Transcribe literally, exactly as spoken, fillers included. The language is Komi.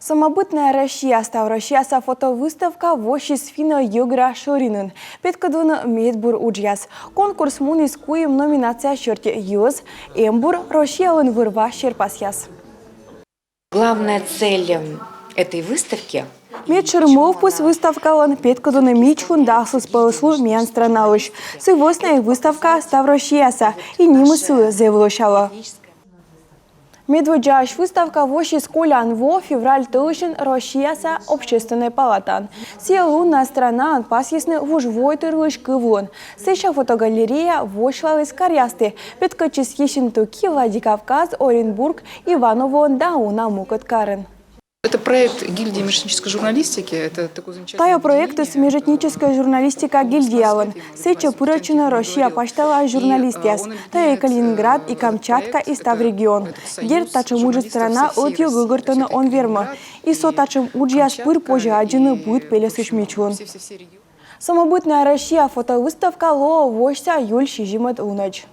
«Самобытная Россия» ставроссияса фотовыставка воссис финно-йӧгра шӧринын. Петкӧдлыны медбур уджъяс. Конкурс муніс куим номинация серти: йӧз, эмбур, Россиялӧн вӧр-ва серпасъяс. Главная цель этой выставки Медшӧр мӧвпыс выставкалӧн — петкӧдлыны мичлун да аслыспӧлӧслун миян странаысь. Сы вӧсна и выставка ставроссияса, и нимыс сылы зэв лӧсялӧ. Медводдзаысь выставка воссис колян во, февраль тӧлысьын, Россияса Общественнӧй палатаын. Сійӧ луннас странаын пасйисны вужвойтырлысь кывлун. Сэсся фотогалерея восьлаліс каръясті. Петкӧдчис Ессентуки, Владикавказ, Оренбург, Ивановоын да уна мукӧд карын. Это проект гильдии межэтнической журналистики. Это такой замечательный Тайӧ проектыс — межэтническӧй журналистика гильдиялӧн. Сэтчӧ пырӧдчӧны Россия пасьтала журналистъяс. Тайӧ и Калининград, и Камчатка, и став регион. Дерт, татшӧм уджыс страна ӧдйӧ гӧгӧртны он вермы. И со татшӧм уджъяс пыр позьӧ аддзыны быд пельӧсысь мичлун. «Самобытная Россия» фотовыставка лоӧ восьса июль сизимӧд лунӧдз.